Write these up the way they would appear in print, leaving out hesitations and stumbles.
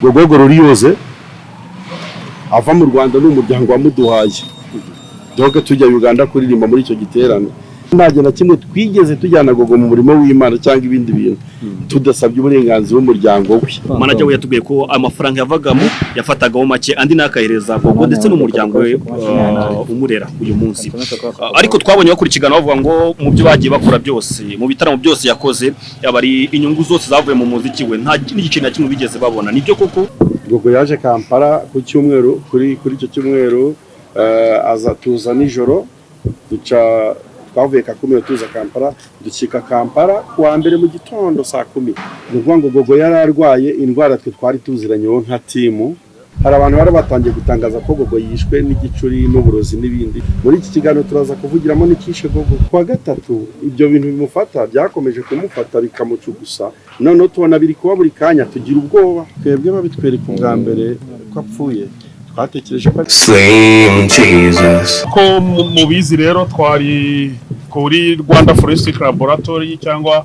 Gogo Gloriose ava mu Rwanda ni umuryango wamuduhaye, donc tujya Uganda kuririmba muri icyo giterane, nta gihe na kimwe twigeze tujyana Gogo mu murimo w'Imana cyangwa ibindi bintu tudasabye uburenganzira bw'umuryango we. Manager we yatubwiye ko amafaranga yavagamo yafatagaho make, andi nakahereza Gogo ndetse n'umuryango we umurera uyu munsi. Ariko twabonye bakora ikiganiro bavuga ngo mu byo bagiye bakora byose, mu bitaramo byose yakoze, yaba ari inyungu zose zavuye mu muziki we, nta n'igice na kimwe bigeze babona. Nibyo koko? Gogo yaje Kampala ku cyumweru, kuri icyo cyumweru aza tuza nijoro, duca twavuye Kakumiro tuza Kampala, dukika Kampala kuwa mbere mu gitondo saa 10. Ni ukuvuga ngo Gogo yari arwaye indwara twe twari tuziranyeho nka team. Hari abantu bari batangiye gutangaza ko Gogo yishwe n'igicuri n'uburozi n'ibindi. Muri iki kiganiro turaza kuvugiramo n'icyishe Gogo. Kuwa gatatu ibyo bintu bimufata, byakomeje kumufata bikamucugusa, noneho tubona biri kuba buri kanya, tugira ubwoba. Twebwe babitwereka ubwa mbere ko apfuye, twatekereje ko Slim Jesus. Ko mubizi rero, twari kuri Rwanda Forensic Laboratory cyangwa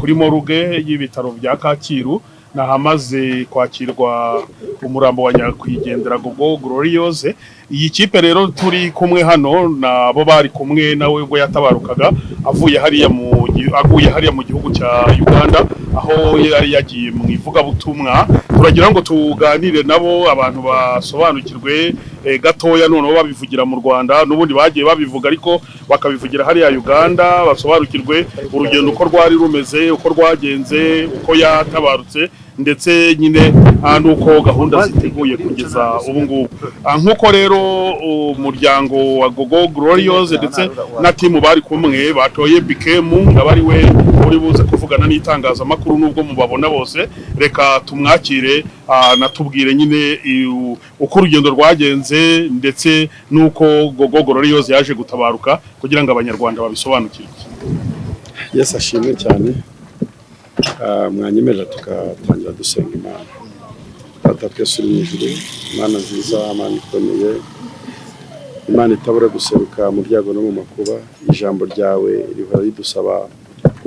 kuri morgue y'ibitaro bya Kacyiru, nahamaze kwakirwa umurambo wa nyakwigendera Gogo Gloriose. Iyi kipe rero turi kumwe hano nabo bari kumwe nawe ubwo yatabarukaga avuye hariya mu aguye hariya mu gihugu cya Uganda, aho yari yagiye mu ivugabutumwa. Turagira ngo tuganire nabo, abantu basobanukirwe gatoya, noneho babivugira mu Rwanda. N'ubundi bagiye babivuga, ariko bakabivugira hariya Uganda, basobanukirwe urugendo uko rwari rumeze, uko rwagenze, uko yatabarutse, ndetse nyine n'uko gahunda ziteguye kugeza ubu ngubu. Nk'uko rero umuryango wa Gogo Gloriose ndetse na team bari kumwe batoye Bikemu ngo abe ari we uri buze kuvugana n'itangazamakuru, nubwo mubabona bose, reka tumwakire, natubwire nyine uko urugendo rwagenze ndetse n'uko Gogo Gloriose yaje gutabaruka, kugira ngo Abanyarwanda babisobanukirwe. Yesu ashimwe cyane. Mwanyemerera tugatangira dusenga Imana. Data twese uri mu ijuru, Imana nziza, Imana ikomeye, Imana itabura guseruka mu byago no mu makuba, ijambo ryawe rihora ridusaba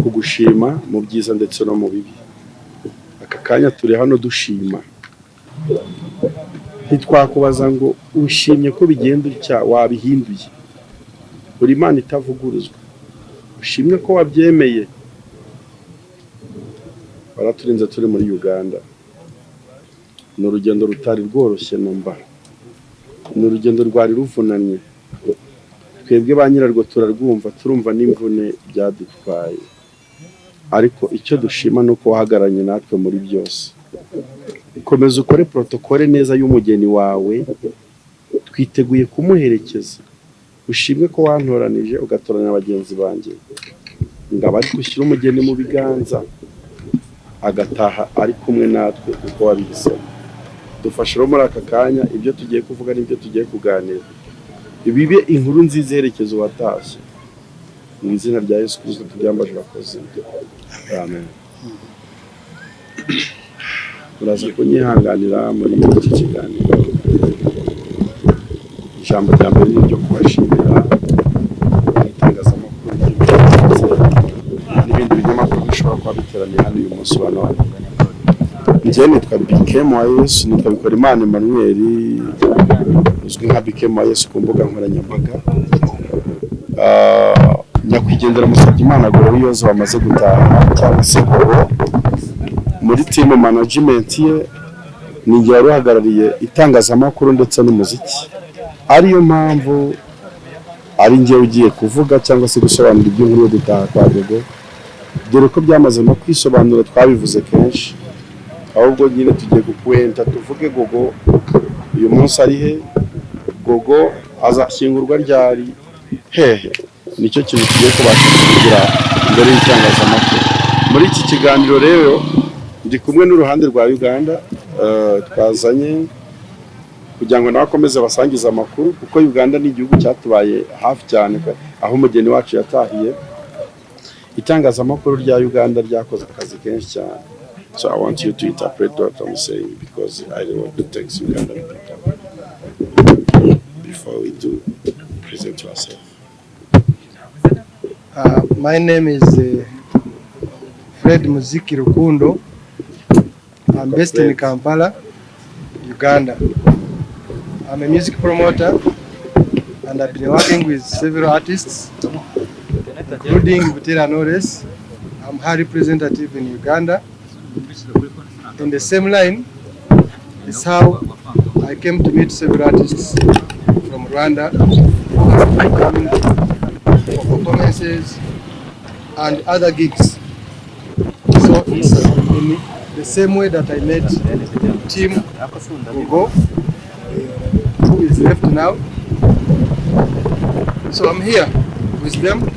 kugushima mu byiza ndetse no mu bibi. Aka kanya turi hano dushima, ntitwakubaza ngo ushimye ko bigenda utya, wabihinduye. Uri Imana itavuguruzwa, ushimwe ko wabyemeye. Waraturinze turi muri Uganda. Ni urugendo rutari rworoshye numva, ni urugendo rwari ruvunanye. Twebwe ba nyirarwo turarwumva, turumva n'imvune byadutwaye, ariko icyo dushima ni uko wahagararanye natwe muri byose. Komeza ukore protocole neza y'umugeni wawe, twiteguye kumuherekeza. Ushimwe ko wantoranije, ugatoranya bagenzi banjye ngo abari gushyira umugeni mu biganza, agataha ari kumwe natwe uko wabihisemo. Dufashe rero muri aka kanya, ibyo tugiye kuvuga n'ibyo tugiye kuganira bibe inkuru nziza iherekeza uwatashye. Mu izina rya Yesu Kirisito tubyambaje, urakoze, amen. Muraza kunyihanganira muri iki kiganiro. Ijambo rya mbere ni iryo kubashimira itangazamakuru ndetse n'ibindi binyamakuru bishobora kuba biteraniye hano uyu munsi wa none. Njyewe nitwa Bikemu wa Yesu, nitwa Bikorimana Emmanuel, uzwi nka Bikemu wa Yesu ku mbuga nkoranyambaga. Nyakwigendera Musabyimana Gloriose wamaze gutaha, cyangwa se Gogo, muri team management ye ni njye wari uhagarariye itangazamakuru ndetse n'umuziki, ariyo mpamvu ari njye ugiye kuvuga cyangwa se gusobanura iby'inkuru yo gutaha kwa Gogo, dore ko byamaze no kwisobanura, twabivuze kenshi. Ahubwo nyine tugiye kukwenta tuvuge Gogo uyu munsi ari he, Gogo azashyingurwa ryari, hehe. Nicyo kintu tugiye kubasha kuvugira imbere y'itangazamakuru muri iki kiganiro. Rero ndi kumwe n'uruhande rwa Uganda, twazanye kugira ngo nawe akomeze basangize amakuru, kuko Uganda ni igihugu cyatubaye hafi cyane aho umugeni wacu yatahiye. Itangazamakuru rya Uganda ryakoze akazi kenshi cyane. So I want you to interpret what I'm saying because I don't want to text Ugandan people. Before we do, present yourself. My name is Fred Muziki Rukundo. I'm based in Fred. Kampala. Uganda. I'm a music promoter and I've been working with several artists, including Butera Knowless. I'm her representative in Uganda. In the same line is how I came to meet several artists from Rwanda coming for performances and other gigs. So it's in the same way that I met Team Gogo, who is left now. So I'm here with them.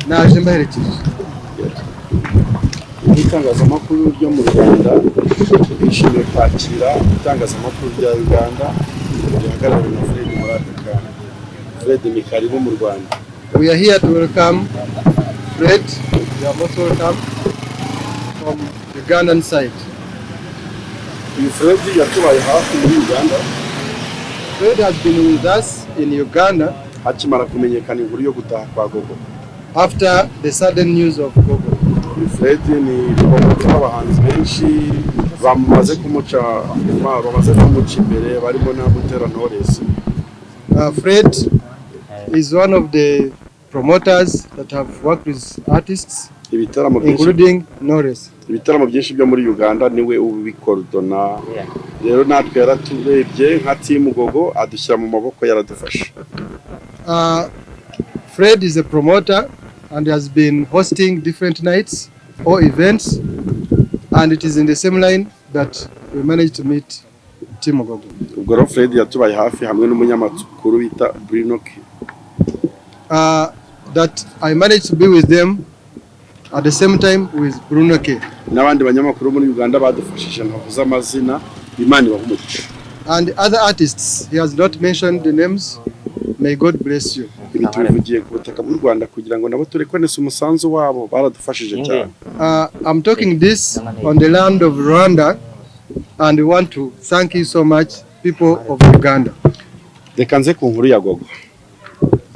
Naje mbaherekeje. Nk'itangazamakuru ryo mu Rwanda twishimiye kwakira itangazamakuru rya Uganda rihagarariwe na Fred muri aka kanya. Fred, ni karibu mu Rwanda. We are here to welcome Fred. You are most welcome from Ugandan side. Uyu Fred yatubaye hafi muri Uganda Fred has been with us in Uganda hakimara kumenyekana inkuru yo gutaha kwa Gogo. After the sudden news of Gogo. Uyu Fred ni promoter w'abahanzi benshi bamaze kumuca imbere, barimo na Butera Knowless. Fred is one of the promoters that have worked with artists, Ibitaramo byinshi, including Knowless. Ibitaramo byinshi byo muri Uganda niwe ubicoordonna. Rero natwe yaraturebye nka team Gogo, adushyira mu maboko, yaradufasha. Fred is a promoter and has been hosting different nights or events, and it is in the same line that we managed to meet Team Gogo. Ubwo rero Fred yatubaye hafi hamwe n'umunyamakuru bita Bruno K. That I managed to be with them at the same time with Bruno K. N'abandi banyamakuru muri Uganda badufashije ntavuze amazina, Imana ibahe umugisha. And other artists, he has not mentioned the names. May God bless you. Ibi tubivugiye ku butaka bw'u Rwanda kugira ngo nabo turekonese umusanzu wabo, baradufashije cyane. I'm talking this on the land of Rwanda, and we want to thank you so much, people of Uganda. Reka nze ku nkuru ya Gogo.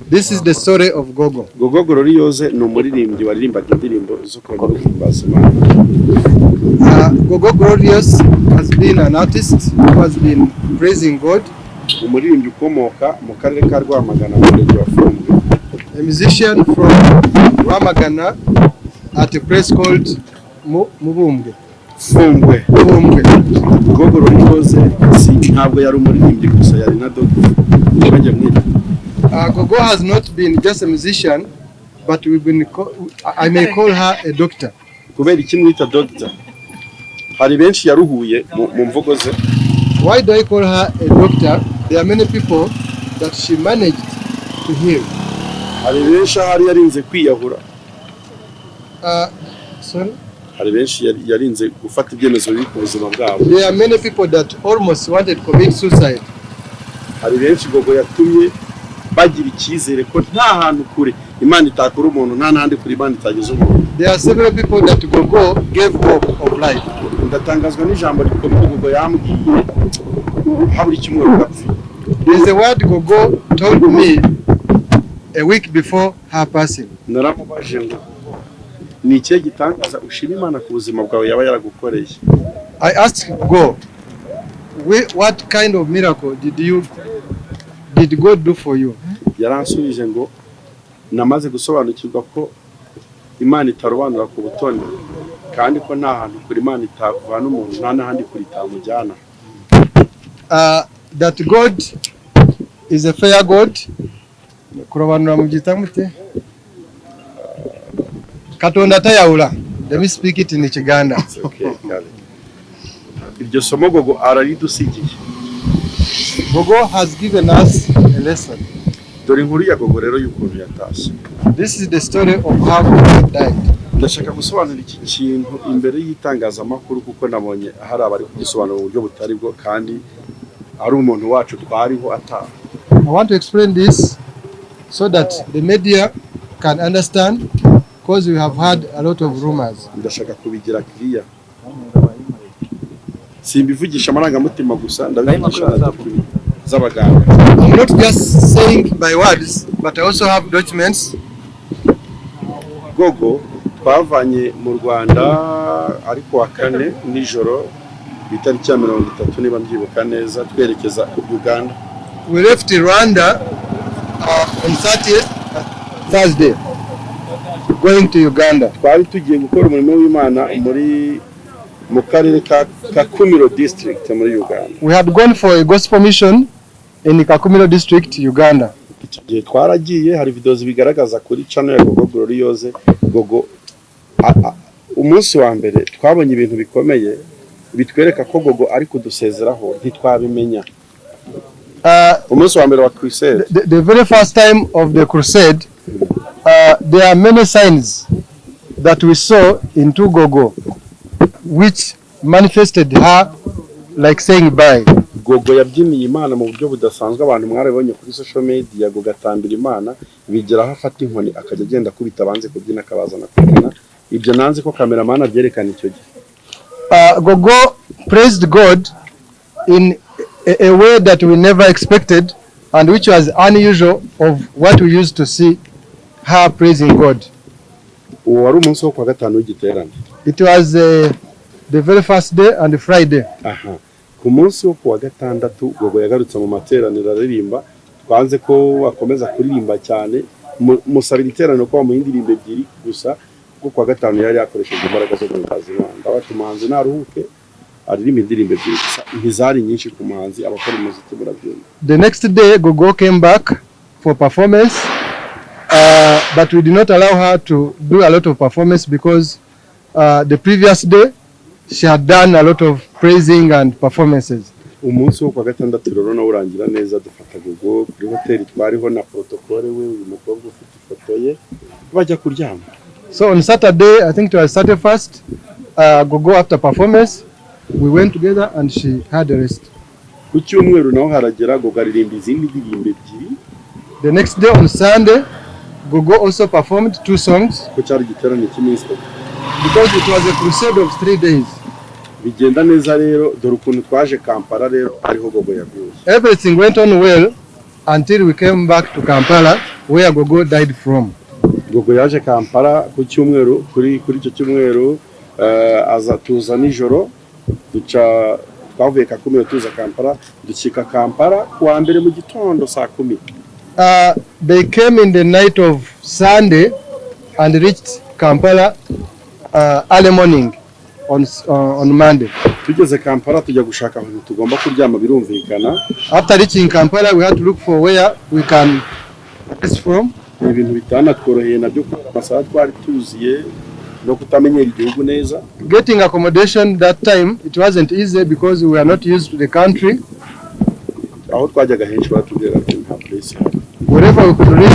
This is the story of Gogo. Gogo Gloriose ni umuririmbyi waririmbaga indirimbo zo kuramya no guhimbaza Imana. Gogo Glorious has been an artist who has been praising God, Umuririmbyi ukomoka mu karere ka Rwamagana, mu murenge wa Fumbwe. A musician from Rwamagana at a place called Mubumbwe. Fumbwe. Fumbwe. Gogo Gloriose si ntabwo yari umuririmbyi gusa, yari na dogiteri njye mwita. Gogo has not been just a musician, but I may call her a doctor. Kubera iki mwita dogiteri? Hari benshi yaruhuye mu mvugo ze. Why do I call her a doctor? There are many people that she managed to heal. Hari benshi ahari yarinze kwiyahura. Sorry? Hari benshi yarinze gufata ibyemezo bibi ku buzima bwabo. There are many people that almost wanted to commit suicide. Hari benshi Gogo yatumye bagira icyizere ko nta hantu kure Imana itakura umuntu, nta n'ahandi kure Imana itageza umuntu. There are several people that Gogo gave hope of life. Ndatangazwa n'ijambo rikomeye Gogo yambwiye habura icyumweru gapfa. There is a word Gogo told me a week before her passing. Naramubajije ngo ni ikihe gitangaza ushima Imana ku buzima bwawe yaba yaragukoreye? I asked Gogo, "What kind of miracle did God do for you?" Yaransubije ngo namaze gusobanukirwa ko Imana itarobanura ku butoni, kandi ko nta hantu kure Imana itavana umuntu, nta n'ahandi kure itamujyana. That God is a fair God. Kurobanura mubyita mute? Katonda tayawula. Let me speak it in Kiganda. It's okay, got it. Iryo somo Gogo araridusigiye. Gogo has given us a lesson. Dore inkuru ya Gogo rero y'ukuntu yatashye. This is the story of how Gogo died. Ndashaka gusobanura iki kintu imbere y'itangazamakuru kuko nabonye hari abari kugisobanura mu buryo butari bwo, kandi ari umuntu wacu twariho ataha. I want to explain this so that the media can understand, because we have had a lot of rumors. Ndashaka kubigira kiriya, simbivugisha amarangamutima gusa, ndabivugisha na document z'abaganga. I'm not just saying by words, but I also have documents. Gogo twavanye mu Rwanda ariko wa kane nijoro. Ku itariki ya 30, niba mbyibuka neza, twerekeza Uganda. We left Rwanda on 30th, Thursday, going to Uganda. Twari tugiye gukora umurimo w'Imana mu karere ka Kakumiro District muri Uganda. We had gone for a gospel mission in Kakumiro District, Uganda. Icyo gihe twaragiye, hari video zibigaragaza kuri channel ya Gogo Gloriose. Gogo umunsi wa mbere twabonye ibintu bikomeye bitwereka ko Gogo ari kudusezeraho, ntitwabimenya. Umunsi wa mbere wa crusade. The very first time of the crusade, there are many signs that we saw in Gogo, which manifested her like saying bye. Gogo yabyiniye Imana mu buryo budasanzwe, abantu mwarabibonye kuri social media. Gogo atambira Imana, bigeraho afata inkoni akajya agenda akubita abanze kubyina, akabazana kubyina. Ibyo nanze ko cameraman abyerekana icyo gihe. Gogo praised God in a way that we never expected and which was unusual of what we used to see her praising God. Uwo wari umunsi wo kuwa gatanu w'igiterane. It was the very first day and Friday. Aha, ku munsi wo kuwa gatandatu Gogo yagarutse mu materaniro aririmba. Twanze ko akomeza kuririmba cyane, musabira iteraniro ko bamuha indirimbo ebyiri gusa, kuko kuwa gatanu yari yakoresheje imbaraga zo guhimbaza Imana. Ndabaca umuhanzi naruhuke, aririmba indirimbo ebyiri gusa, ntizari nyinshi ku muhanzi. Abakora umuziki murabyumva. The next day, Gogo came back for performance, but we did not allow her to do a lot of performance because the previous day she had done a lot of praising and performances. Umunsi wo kuwa gatandatu rero nawo urangira neza, dufata Gogo kuri hoteli twariho na protocole we, uyu mukobwa ufite ifoto ye, bajya kuryama. So on Saturday, I think it was Saturday first, Gogo, after performance, we went together and she had a rest. Ku cyumweru naho haragera, Gogo aririmba izindi ndirimbo ebyiri. The next day, on Sunday, Gogo also performed two songs ko cyari igiterane cy'iminsi 3. because it was a crusade of 3 days. Bigenda neza rero, dore ukuntu twaje Kampala rero, ariho Gogo yaguye. Everything went on well until we came back to Kampala, where Gogo died from. Gogo yaje Kampala ku cyumweru, kuri icyo cyumweru, aza tuza nijoro, duca twavuye Kakumiro tuza Kampala, dukika Kampala ku wa mbere mu gitondo saa 10. They came in the night of Sunday and reached Kampala early morning on Monday. Tugeze Kampala tujya gushaka ahantu tugomba kuryama, birumvikana. After reaching Kampala, we had to look for where we can rest from. Ni ibintu bitanatworoheye nabyo kubera amasaha twari tuziye no kutamenyera igihugu neza. Getting accommodation that time, it wasn't easy because we were not used to the country. Aho twajyaga henshi batubwiraga ati nta place ihari. Wherever we could reach,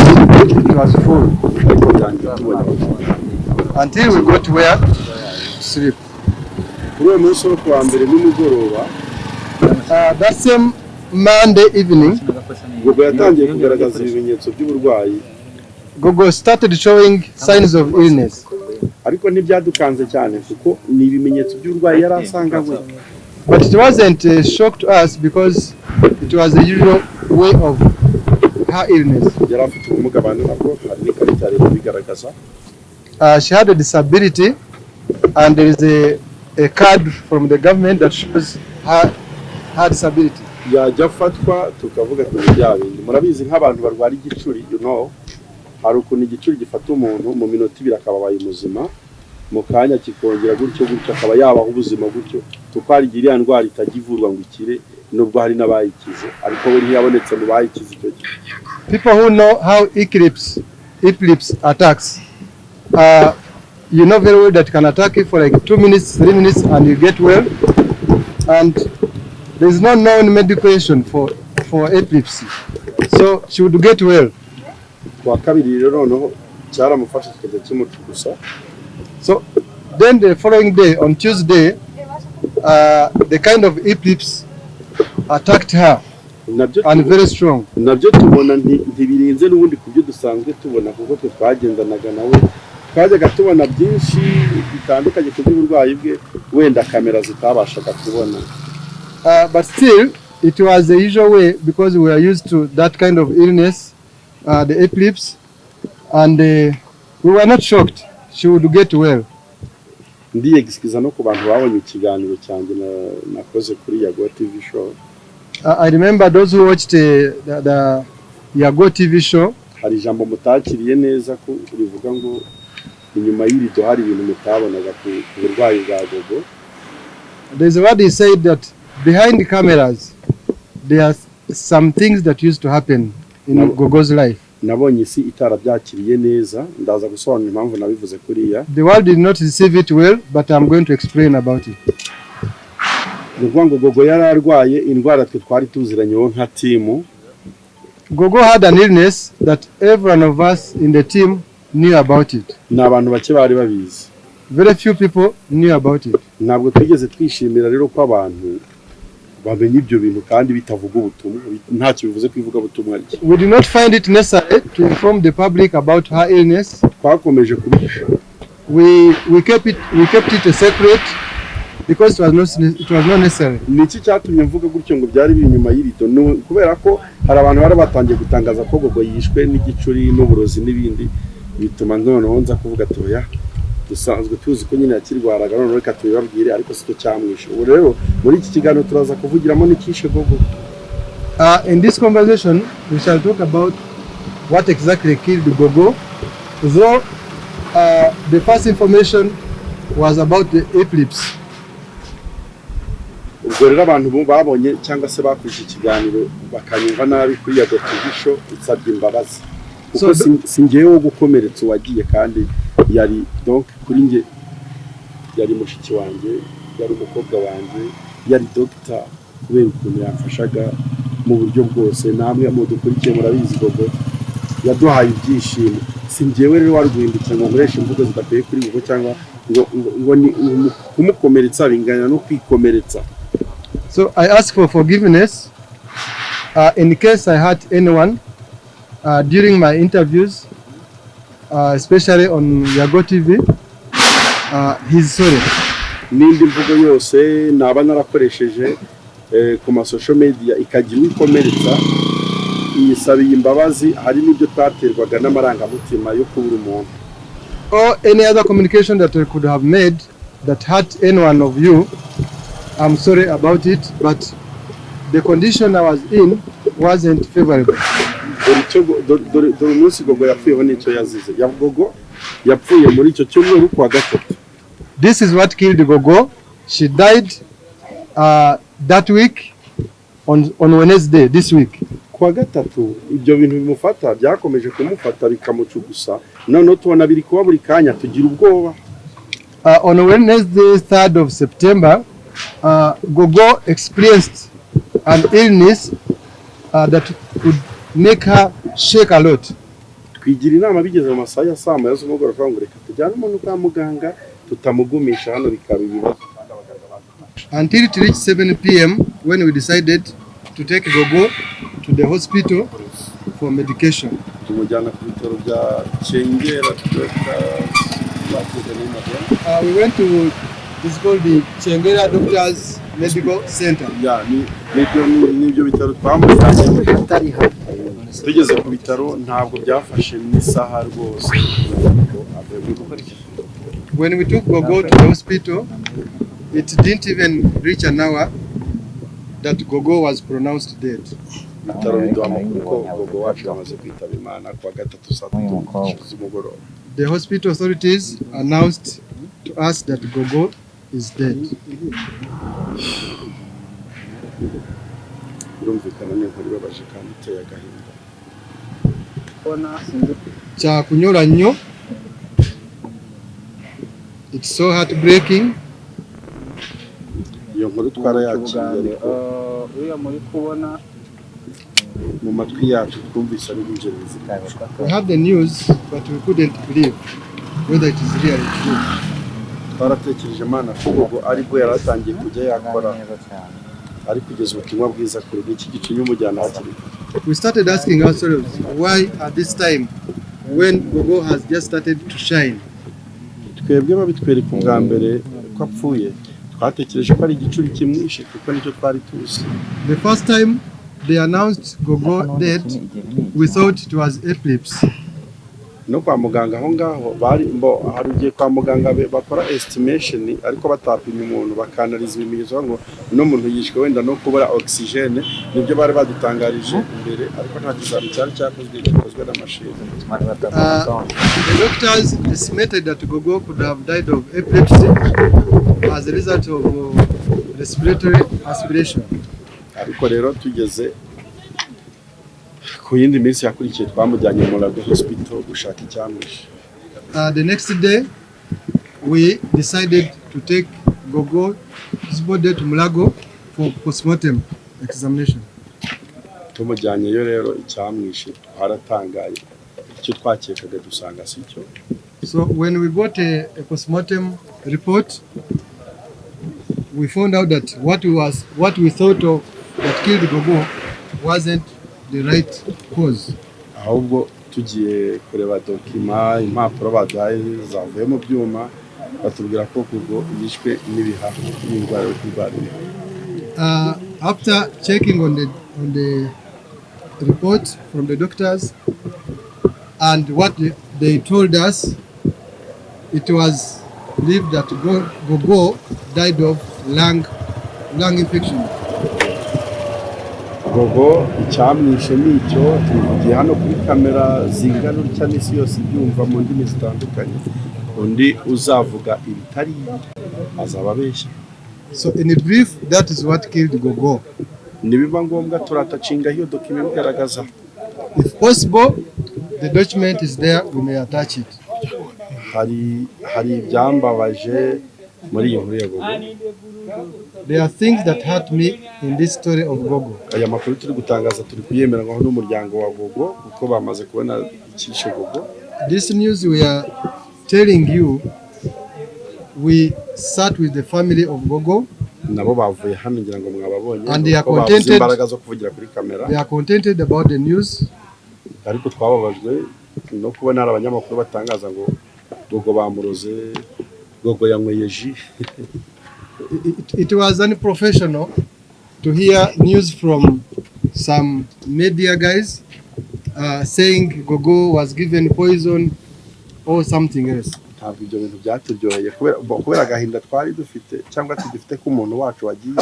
it was full Ariko birangira tubonye aho turyama. Until we got where to sleep. Kuri uwo munsi wo kuwa mbere nimugoroba, That same Monday evening, Gogo yatangiye kugaragaza ibimenyetso by'uburwayi. Gogo started showing signs of illness. Ariko ntibyadukanze cyane kuko ni ibimenyetso by'uburwayi yari asanganywe. But it wasn't a shock to us because it was the usual way of her illness. Yari afite ubumuga abana nabwo, hari n'ikarita ya leta ibigaragaza. She had a disability, and there is a card from the government that shows her disability. Yajya afatwa tukavuga ati bya bindi murabizi, nk'abantu barwara igicuri. Hari ukuntu igicuri gifata umuntu, mu minota 2 akaba abaye muzima, mu kanya kikongera gutyo gutyo, akaba yabaho ubuzima gutyo, kuko hari igihe iriya ndwara itajya ivurwa ngo ikire, nubwo hari n'abayikize, ariko we ntiyabonetse mu bayikize icyo gihe. People who know how eclipse attacks, you know very well that can attack you for like 2 minutes, 3 minutes, and you get well. And there is no known medication for epilepsy, so she would get well. Ku wa kabiri rero noneho cyaramufashe kikajya kimucugusa. So then the following day, on Tuesday, the kind of epilepsy attacked her Nabyo and very strong. Nabyo tubona ntibirenze n'ubundi ku byo dusanzwe tubona, kuko twe twagendanaga nawe twajyaga tubona byinshi bitandukanye ku by'uburwayi bwe, wenda kamera zitabashaga kubona. But still, it was the usual way because we were used to that kind of illness, the epilepsy, and we were not shocked. She would get well. Ndiyegisikiza no ku bantu babonye ikiganiro cyanjye nakoze kuri Yago TV Show. I remember those who watched the Yago TV show. Hari ijambo mutakiriye neza ko rivuga ngo inyuma y'irido hari ibintu mutabonaga ku burwayi bwa Gogo. There's a word he said that behind the cameras, there are some things that used to happen in No. Gogo's life. Nabonye isi itarabyakiriye neza, ndaza gusobanura impamvu nabivuze kuriya. The world did not receive it well, but I'm going to explain about it. Ni ukuvuga ngo Gogo yari arwaye indwara twe twari tuziranyeho nka team. Gogo had an illness that every one of us in the team knew about it. Ni abantu bake bari babizi. Very few people knew about it. Ntabwo twigeze twishimira rero ko abantu bamenya ibyo bintu kandi bitavuga ubutumwa, ntacyo bivuze ku ivugabutumwa rye. We did not find it necessary to inform the public about her illness. Twakomeje kubihisha. We kept it a secret because it was not necessary. Ni iki cyatumye mvuga gutyo ngo byari biri inyuma y'irido? Ni kubera ko hari abantu bari batangiye gutangaza ko Gogo yishwe n'igicuri n'uburozi n'ibindi, bituma noneho nza kuvuga ati: "Oya, dusanzwe tuzi ko nyine yakirwaraga, noneho reka tubibabwire, ariko sicyo cyamwishe." Ubu rero muri iki kiganiro turaza kuvugiramo n'icyishe Gogo. In this conversation, we shall talk about what exactly killed Gogo, though the first information was about the epilepsy. Ubwo rero abantu babonye cyangwa se bakurikije ikiganiro bakanyumva nabi kuri Yago TV Show, nsabye imbabazi kuko si njyewe wo gukomeretsa uwagiye, kandi yari, donc kuri njye yari mushiki wanjye, yari umukobwa wanjye, yari dogita kubera ukuntu yamfashaga mu buryo bwose. Namwe mudukurikiye murabizi, Gogo yaduhaye ibyishimo. Si njyewe rero wari guhindukira ngo nkoreshe imvugo zidakwiye kuri Gogo cyangwa ngo ni kumukomeretsa bingana no kwikomeretsa. So I ask for forgiveness in case I hurt anyone during my interviews, especially on Yago TV. He's sorry. N'indi mvugo yose naba narakoresheje ku ma social media ikagira uwikomeretsa, nyisabiye imbabazi. Hari n'ibyo twaterwaga n'amarangamutima yo kubura umuntu. Or any other communication that I could have made that hurt any one of you, I'm sorry about it, but the condition I was in wasn't favorable. Dore icyo dore umunsi Gogo yapfuyeho n'icyo yazize. Ya Gogo yapfuye muri icyo cyumweru kuwa gatatu. This is what killed Gogo. She died that week on Wednesday this week. Kuwa gatatu ibyo bintu bimufata, byakomeje kumufata bikamucugusa, noneho tubona biri kuba buri kanya, tugira ubwoba. On Wednesday, 3rd of September, Gogo experienced an illness that could make her shake a lot. Twigira inama bigeze mu masaha ya saa 1 z'umugoroba, turavuga ngo reka tujyane umuntu kwa muganga, tutamugumisha hano bikaba ibibazo kandi abaganga badufasha. Until it reached 7 p.m. when we decided to take Gogo to the hospital for medication. Tumujyana ku bitaro bya Kyengera Doctor. We went to this called the Kyengera Doctors Medical Center. Ya, nibyo bitaro twamujyanye. Tugeze ku bitaro ntabwo byafashe n'isaha rwose ngo ave muri buryo. When we took Gogo to the hospital, it didn't even reach an hour that Gogo was pronounced dead. Ibitaro biduha amakuru ko Gogo wacu yamaze kwitaba Imana kuwa gatatu saa 3 z'umugoroba. The hospital authorities announced to us that Gogo is dead. Birumvikana ni inkuru ibabaje kandi iteye agahinda. Kyakunyolwa nnyo. It's so heartbreaking. Iyo nkuru twarayakiriye, ariko Uriya muri kubona mu matwi yacu twumvise ari injerezi. We had the news, but we couldn't believe whether it is really true. Twaratekereje Imana ko Gogo aribwo yari atangiye kujya yakora, ari kugeza ubutumwa bwiza kure, n'iki gitumye umujyana hakiri kare? We started asking ourselves why at this time when Gogo has just started to shine. Twebwe babitwereka ubwa mbere ko apfuye, twatekereje ko ari igicuri kimwishe kuko nicyo twari tuzi. The first time they announced Gogo dead, we thought it was epilepsy. No kwa muganga aho ngaho bari mbo hari igihe kwa muganga bakora estimation ariko batapimye umuntu, bakanariza ibimenyetso ngo uno muntu yishwe wenda no kubura oxygène. Nibyo bari badutangarije imbere, ariko nta kizami cyari cyakozwe gikozwe n'amashini. The doctors estimated that Gogo could have died of epilepsy as a result of respiratory aspiration. Ariko rero tugeze ku yindi minsi yakurikiye, twamujyanye mu Mulago Hospital gushaka icyamwishe. The next day, we decided to take Gogo's body to Mulago for postmortem examination. Tumujyanyeyo rero, icyamwishe twaratangaye, icyo twakekaga dusanga si cyo. So when we got a postmortem report, we found out that what we thought of that killed Gogo wasn't the right cause. Ahubwo tugiye kureba document, impapuro baduhaye zavuye mu byuma, batubwira ko Gogo yishwe n'ibihaha, n'indwara yo kurwara ibihaha. After checking on the report from the doctors and what they told us, it was believed that Gogo died of lung infection. Gogo icyamwishe ni icyo tubivugiye hano kuri kamera zingana utya n'isi yose ibyumva mu ndimi zitandukanye. Undi uzavuga ibitari ibi azaba abeshya. So in brief, that is what killed Gogo. Nibiba ngombwa turatacinga iyo document ibigaragaza. If possible, the document is there, we may attach it. Hari ibyambabaje muri iyi nkuru ya Gogo. There are things that hurt me in this story of Gogo. Aya makuru turi gutangaza turi kuyemeranywaho n'umuryango wa Gogo kuko bamaze kubona icyishe Gogo. This news we are telling you, we sat with the family of Gogo. Nabo bavuye hano, ngira ngo mwababonye And they are ko babuze contented. imbaraga zo kuvugira kuri kamera. They are contented about the news. Ariko twababajwe no kubona hari abanyamakuru batangaza ngo Gogo bamuroze, Gogo yanyweye jus. It was unprofessional to hear news from some media guys saying Gogo was given poison or something else. Ntabwo ibyo bintu byaturyoheye kubera agahinda twari dufite cyangwa tugifite ko umuntu wacu wagiye,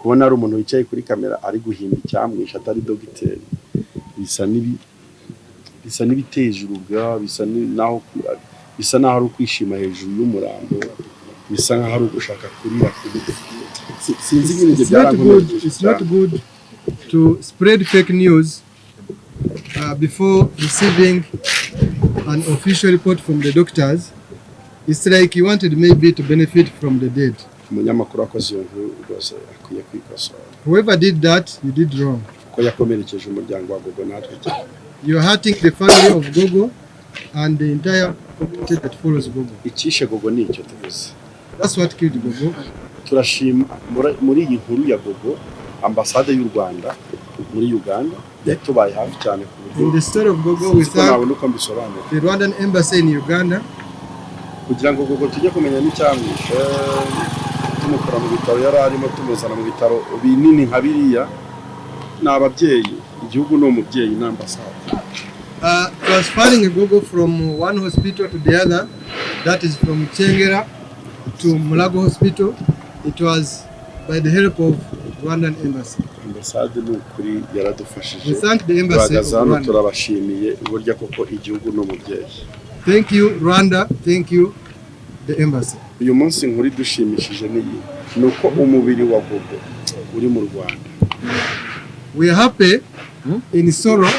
kubona ari umuntu wicaye kuri kamera ari guhimba icyamwishe atari dogiteri, bisa n'ibiteje urubwa, bisa n'aho ari ukwishima hejuru y'umurambo, bisa nk'aho ari ugushaka kurira kuri sinzi nyine ibyo. It's not good. Byarankomerekeje It's not cyane. good to spread fake news before receiving an official report from the doctors. It's like you wanted maybe to benefit from the dead. Umunyamakuru wakoze iyo nkuru rwose akwiye kwikosora. Whoever did that, you did wrong. Kuko yakomerekeje umuryango wa Gogo natwe cyane. You're hurting the family of Gogo and the entire community that follows Gogo. Icyishe Gogo ni icyo tuvuze. That's what killed Gogo. Turashima muri iyi nkuru ya Gogo ambasade y'u Rwanda muri Uganda yatubaye hafi cyane ku buryo In the story of Gogo, we sinzi ko thank nabona uko mbisobanura. the Rwandan embassy in Uganda. Kugira ngo Gogo tujye kumenya n'icyamwishe, tumukura mu bitaro yari arimo tumuzana mu bitaro binini nka biriya, ni ababyeyi, igihugu ni umubyeyi n'ambasade. Transferring Gogo from one hospital to the other, that is from Kyengera to Mulago Hospital, it was by the help of Rwandan embassy. Ambasade ni ukuri yaradufashije. We thank the embassy of Tuhagaze hano Rwanda. turabashimiye burya koko igihugu ni umubyeyi. Thank you, Rwanda. Thank you, the embassy. Uyu munsi inkuru idushimishije ni iyi, ni uko umubiri wa Gogo uri mu Rwanda. We are happy in sorrow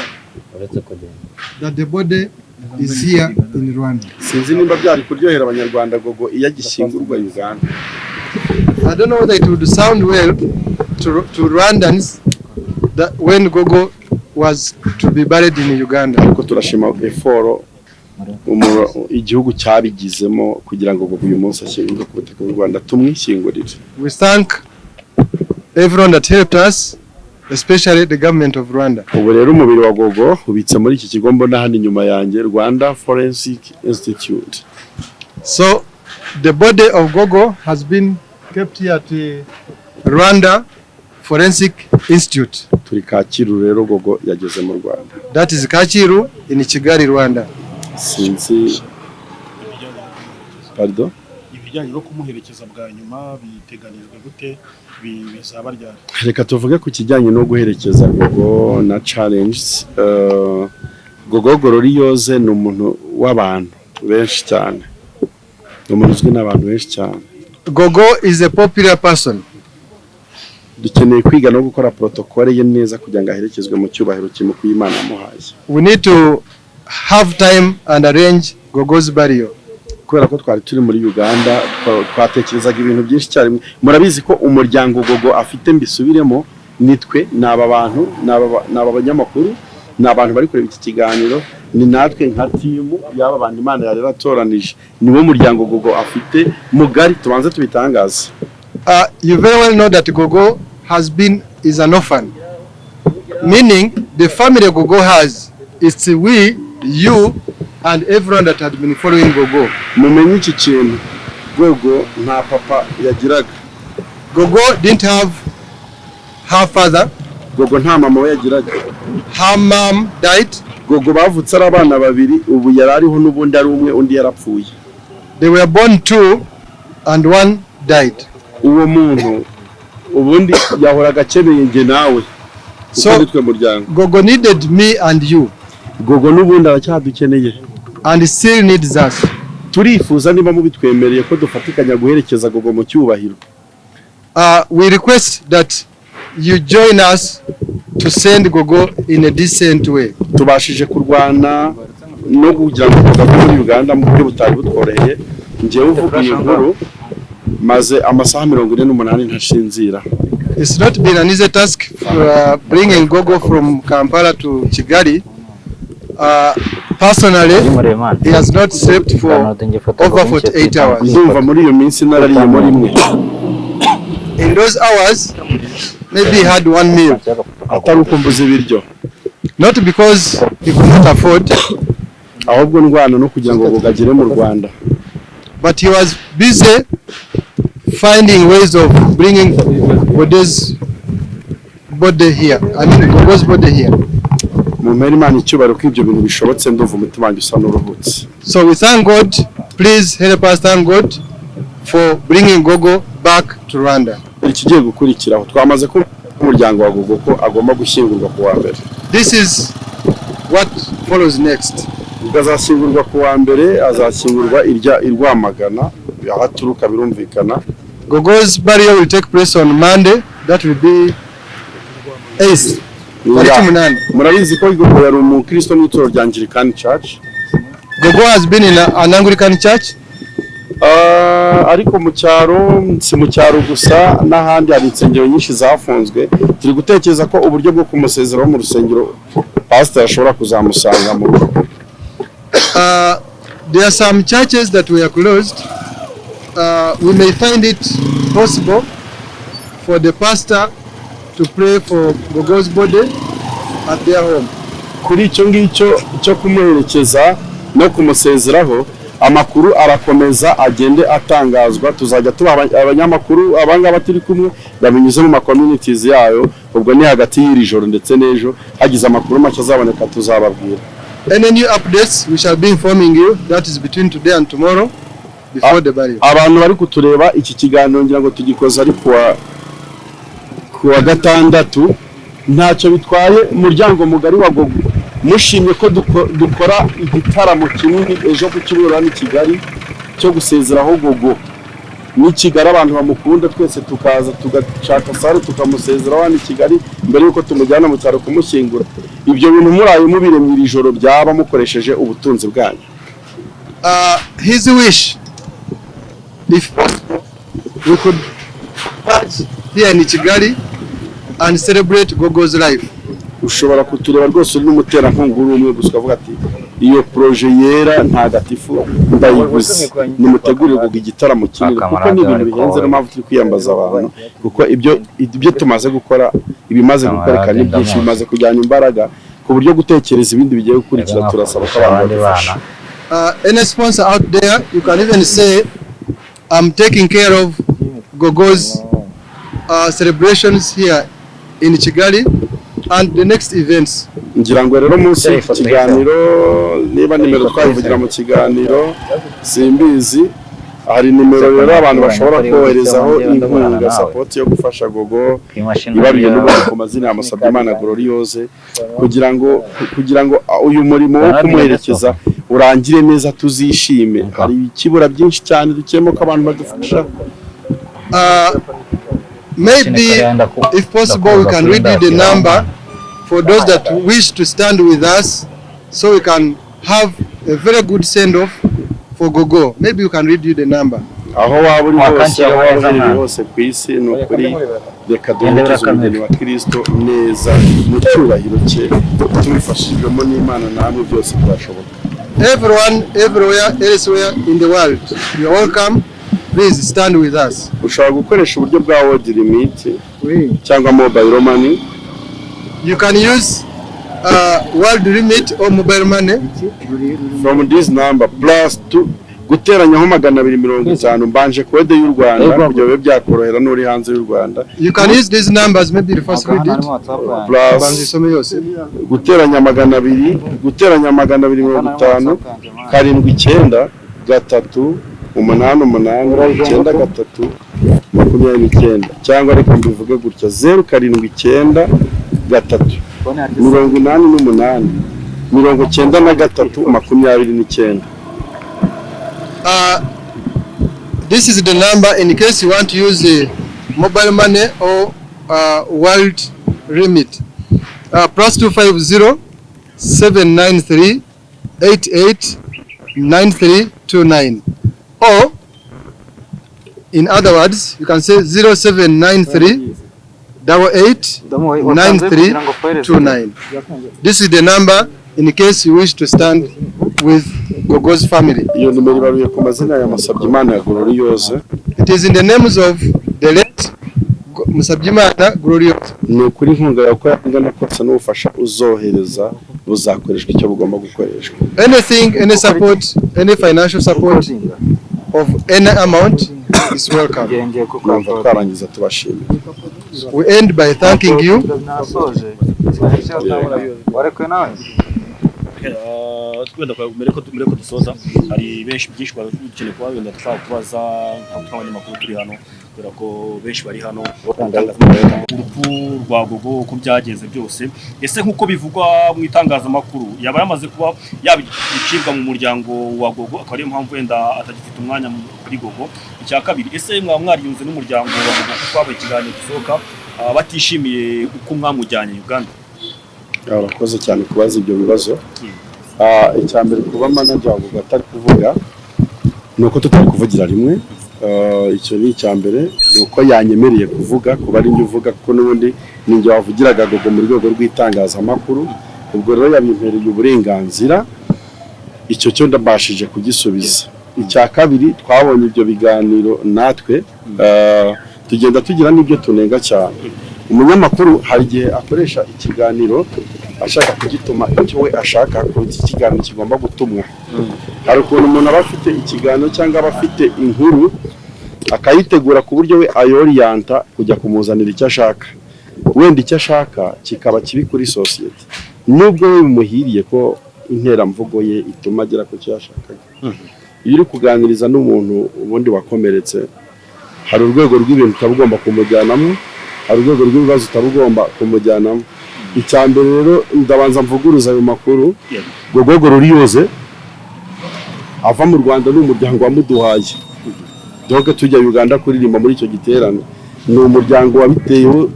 Uretse kugenda. that the body is here in Rwanda. Sinzi nimba byari kuryohera Abanyarwanda Gogo iyo agishyingurwa Uganda. I don't know whether it would sound well to Rwandans that when Gogo was to be buried in Uganda. Ariko turashima effort igihugu cyabigizemo kugira ngo Gogo uyu munsi ashyingurwe ku butaka bw'u Rwanda, tumwishyingurire. We thank everyone that helped us, especially the government of Rwanda. Ubu rero umubiri wa Gogo ubitse muri iki kigo mbona hano inyuma yanjye, Rwanda Forensic Institute. So the body of Gogo has been kept here at the Rwanda Forensic Institute. Turi Kacyiru rero, Gogo yageze mu Rwanda. That is Kacyiru in Kigali, Rwanda. Sinzi, pardon? Ibijyanye no kumuherekeza bwa nyuma biteganijwe gute? Bizaba ryari? Reka tuvuge ku kijyanye no guherekeza Gogo na challenges. Gogo Gloriose ni umuntu w'abantu benshi cyane, ni umuntu uzwi n'abantu benshi cyane. Gogo is a popular person. Dukeneye kwiga no gukora protocole ye neza kugira ngo aherekezwe mu cyubahiro kimukwiye Imana yamuhaye. We need to have time and arrange Gogo's burial. Kubera ko twari turi muri Uganda, twatekerezaga ibintu byinshi cyane. Murabizi ko umuryango Gogo afite, mbisubiremo, nitwe, ni aba bantu, ni aba banyamakuru, ni abantu bari kureba iki kiganiro, ni natwe nka team y'aba bantu Imana yari yaratoranije. Niwo muryango Gogo afite mugari, tubanze tubitangaze. You very well know that Gogo has been is an orphan, meaning the family Gogo has, it's we, you, and everyone that had been following Gogo. Mumenye iki kintu: Gogo nta papa yagiraga. Gogo didn't have her father. Gogo nta mama we yagiraga. Her mom died. Gogo bavutse ari abana babiri, ubu yari ariho n'ubundi ari umwe, undi yarapfuye. They were born two, and one died. Uwo muntu ubundi yahoraga akeneye njye nawe kuko nitwe muryango. Gogo needed me and you, Gogo n'ubundi aracyadukeneye and still needs us. Turifuza, niba mubitwemereye, ko dufatikanya guherekeza Gogo mu cyubahiro. We request that you join us to send Gogo in a decent way. Tubashije kurwana no kugira ngo Gogo ave muri Uganda mu buryo butari butworoheye. Njyewe uvuga iyi nkuru maze amasaha 48 ntashinzira. It's not been an easy task for bringing Gogo from Kampala to Kigali. Personally, he has not slept for over 48 hours. Ndumva muri iyo minsi narariyemo rimwe. In those hours, maybe he had one meal. Atari uko mbuze ibiryo, Not because he could not afford, ahubwo ndwana no kugira ngo Gogo agere mu Rwanda. But he was busy finding ways of bringing Gogo's body here. I mean, Gogo's body here. Mumpere Imana icyubahiro ko ibyo bintu bishobotse, ndumva umutima wanjye usa n'uruhutse. So we thank God. Please help us thank God for bringing Gogo back to Rwanda. Ikigiye gukurikiraho, twamaze ko umuryango wa Gogo ko agomba gushyingurwa ku wa mbere. This is what follows next. Ubwo azashyingurwa ku wa mbere, azashyingurwa irya i Rwamagana aho aturuka, birumvikana. Gogo's burial will take place on Monday. That will be 8th. Tariki 8. Murabizi ko Gogo yari umukristo mu itorero rya Anglican Church. Gogo has been in an Anglican church. Ah, ariko mu cyaro, si mu cyaro gusa, n'ahandi hari insengero nyinshi zafunzwe. Turi gutekereza ko uburyo bwo kumusezeraho mu rusengero, pasiteri ashobora kuzamusanga mu rugo. There are some churches that were closed. We may find it possible for the pastor to pray for Gogo's body at their home. Kuri icyo ngicyo cyo kumuherekeza no kumusezeraho, amakuru arakomeza agende atangazwa. Tuzajya tuba abanyamakuru abangaba turi kumwe babinyuze mu ma communities yayo. Ubwo ni hagati y'iri joro ndetse n'ejo, hagize amakuru make azaboneka tuzababwira. Any new updates, we shall be informing you. That is between today and tomorrow, before the burial. Abantu bari kutureba, iki kiganiro ngira ngo tugikoze ari kuwa gatandatu. Ntacyo bitwaye, umuryango mugari wa Gogo, mushimye ko dukora igitaramo kinini ejo ku cyumweru hano i Kigali cyo gusezeraho Gogo ni Kigali, abantu bamukunda twese tukaza tugashaka salle tukamusezeraho hano i Kigali mbere y'uko tumujyana mu cyaro kumushyingura. Ibyo bintu muraye mubiremye iri joro, byaba mukoresheje ubutunzi bwanyu. His wish, if possible, we could march here in Kigali and celebrate Gogo's life. Ushobora kutureba rwose uri n'umuterankunga uri umwe gusa, ukavuga ati: "Iyo projet yera ntagatifu ndayiguze, nimutegure Gogo igitaramo kinini," kuko ni ibintu bihenze. Niyo mpamvu turi kwiyambaza abantu, kuko ibyo tumaze gukora, ibimaze gukoreka ni byinshi, bimaze kujyana imbaraga ku buryo gutekereza ibindi bigiye gukurikira turasaba ko abantu badufasha. Any sponsor out there, you can even say, "I'm taking care of Gogo's celebrations here in Kigali." And the next events. Ngira ngo rero munsi y'iki kiganiro, niba nimero twayivugira mu kiganiro simbizi, hari nimero rero abantu bashobora koherezaho inkunga, support yo gufasha Gogo, ibaruye n'ubundi ku mazina ya Musabyimana Gloriose, kugira ngo uyu murimo wo kumuherekeza urangire neza, tuzishime. Hari ikibura byinshi cyane dukemo ko abantu badufasha. Maybe, if possible, we can read you the number for those that wish to stand with us so we can have a very good send-off for Gogo. Maybe we can read you the number. Aho waba uri hose, aho waba uherereye hose ku isi, ni ukuri reka duherekeze umugeni wa Kirisito neza mu cyubahiro cye, tubifashijwemo n'Imana namwe byose byashoboka. Everyone, everywhere, elsewhere in the world, you are welcome. Please stand with us. Ushobora gukoresha uburyo bwa World Remit cyangwa mobile money. You can use World Remit or mobile money. From this number, plus two, guteranyaho 250, mbanje code y'u Rwanda kugira bibe byakorohera n'uri hanze y'u Rwanda. You can use these numbers. Maybe the first read it. Plus Banza isome yose. guteranya 200, guteranya 250, 7, 9 3 8 8 9 3 29, cyangwa reka mbivuge gutya: 0 7 9 3 88 93 29. This is the number in case you want to use mobile money or World Remit. +250 793 88 9329. Or, in other words, you can say 0793 88 9329. This is the number in case you wish to stand with Gogo's family. Iyo nimero ibaruye ku mazina ya Musabyimana ya Gloriose. It is in the names of the late Musabyimana Gloriose. Ni ukuri inkunga yawe uko yangana kose n'ubufasha uzohereza buzakoreshwa icyo bugomba gukoreshwa. Anything, any support, any financial support of any amount is welcome. Numva twarangiza tubashimira. We end by thanking you. Warekuye nawe. Wenda mbere ko dusoza, hari benshi byinshi dukeneye kuba wenda dushobora kubaza nk'abanyamakuru turi hano, kubera ko benshi bari hano, urupfu rwa Gogo uko byagenze byose. Ese nk'uko bivugwa mu itangazamakuru, yaba yamaze kuba yaba icibwa mu muryango wa Gogo, akaba ariyo mpamvu wenda atagifite umwanya kuri Gogo? Icya kabiri, ese mwaba mwariyunze n'umuryango wa Gogo, kuko habaye ikiganiro gisohoka batishimiye uko mwamujyanye Uganda? Urakoze cyane kubaza ibyo bibazo. Icya mbere, kuba manager wa Gogo atari kuvuga ni uko tutari kuvugira rimwe. Icyo ni icya mbere, ni uko yanyemereye kuvuga kuba ari njye uvuga, kuko n'ubundi ni njye wavugiraga Gogo mu rwego rw'itangazamakuru. Ubwo rero yabimpereye uburenganzira, icyo cyo ndabashije kugisubiza. Icya kabiri, twabonye ibyo biganiro natwe, tugenda tugira n'ibyo tunenga cyane. Umunyamakuru hari igihe akoresha ikiganiro ashaka kugituma icyo we ashaka kuruta ikiganiro kigomba gutumwa. Hari ukuntu umuntu aba afite ikiganiro cyangwa aba afite inkuru, akayitegura ku buryo we ayoriyanta kujya kumuzanira icyo ashaka, wenda icyo ashaka kikaba kibi kuri sosiyete, nubwo we bimuhiriye ko interamvugo ye ituma agera ku cyo yashakaga. Iyo uri kuganiriza n'umuntu ubundi wakomeretse, hari urwego rw'ibintu utaba ugomba kumujyanamo, hari urwego rw'ibibazo utaba ugomba kumujyanamo. Icya mbere rero, ndabanza mvuguruza ayo makuru. Gogo Gloriose ava mu Rwanda ni umuryango wamuduhaye. Donc tujya Uganda kuririmba muri icyo giterane, ni umuryango wabiteyeho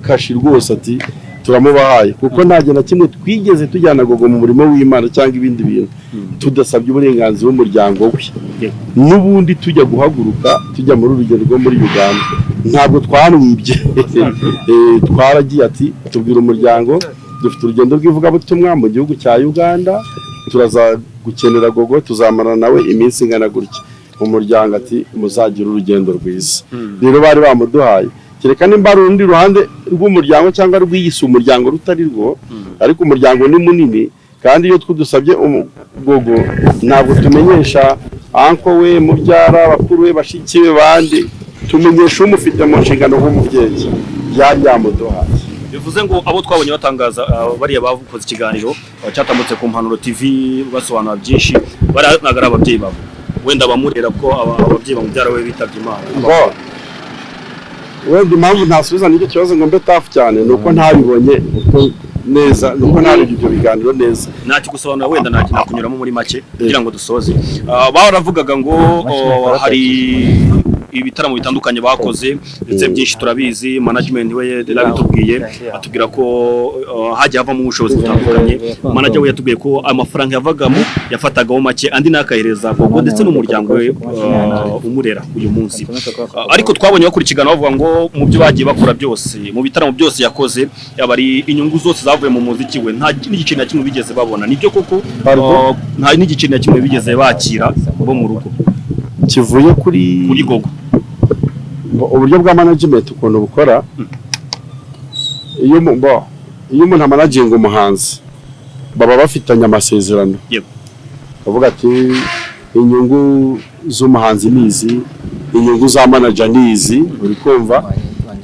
kashi rwose, ati turamubahaye, kuko nta gihe na kimwe twigeze tujyana Gogo mu murimo w'Imana cyangwa ibindi bintu tudasabye uburenganzira bw'umuryango we. N'ubundi tujya guhaguruka tujya muri urugendo rwo muri Uganda, ntabwo twamwibye. Twaragiye ati tubwira umuryango dufite urugendo rw'ivugabutumwa mu gihugu cya Uganda, turaza gukenera Gogo, tuzamarana nawe iminsi ingana gutya. Umuryango ati muzagire urugendo rwiza. Rero bari bamuduhaye, kereka nimba ari urundi ruhande rw'umuryango cyangwa rwiyise umuryango rutari rwo, ariko umuryango ni munini. Kandi iyo twudusabye Gogo, ntabwo tumenyesha uncle we, mubyara, bakuru we, bashiki be bandi, tumenyesha umufite mu nshingano nk'umubyeyi yari yamuduhaye. Bivuze ngo abo twabonye batangaza, bariya bakoze ikiganiro cyatambutse ku Mpanuro TV basobanura byinshi, bariya ntabwo ari ababyeyi babo, wenda bamurera, ko ababyeyi bamubyara we bitabye Imana. Bo, wenda impamvu ntasubiza n'icyo kibazo ngo mbe tafu cyane ni uko ntabibonye uko neza, ni uko ntarebye ibyo biganiro neza. Ntacyo gusobanura, wenda ntacyo nakunyuramo muri make kugira ngo dusoze. Baravugaga ngo, oh, hari ibitaramo bitandukanye bakoze, ndetse byinshi turabizi. Management we yarabitubwiye, atubwira ko hagiye havamo ubushobozi butandukanye. Manager we yatubwiye ko amafaranga yavagamo yafatagaho make, andi nakahereza Gogo ndetse n'umuryango we umurera uyu munsi. Ariko twabonye bakora ikiganiro bavuga ngo mu byo bagiye bakora byose, mu bitaramo byose yakoze, yaba ari inyungu zose zavuye mu muziki we, nta n'igiceri na kimwe bigeze babona. Nibyo koko? Pardon? Nta n'igiceri na kimwe bigeze bakira bo mu rugo kivuye kuri kuri Gogo. Uburyo bwa management ukuntu bukora, iyo umuntu amanaginga umuhanzi, baba bafitanye amasezerano. Bavuga ati inyungu z'umuhanzi ni izi, inyungu za manager ni izi, uri kumva?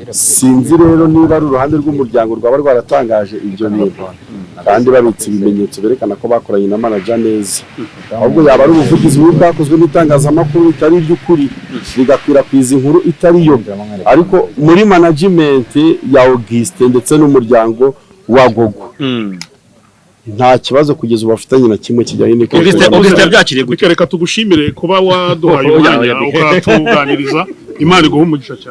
Sinzi rero niba ari uruhande rw'umuryango rwaba rwaratangaje ibyo bintu kandi babitse ibimenyetso berekana ko bakoranye na manager neza, ahubwo yaba ari ubuvugizi bubi bwakozwe n'itangazamakuru bitari iby'ukuri, bigakwirakwiza inkuru itari yo. Ariko muri management ya Augustin ndetse n'umuryango wa Gogo, nta kibazo kugeza ubu bafitanye na kimwe kijyanye Augustin n'ikoranabuhanga. Augustin yabyakiriye gute? Reka tugushimire kuba waduhaye Oya, umwanya oya. ukatuganiriza. Imana iguhe umugisha cyane.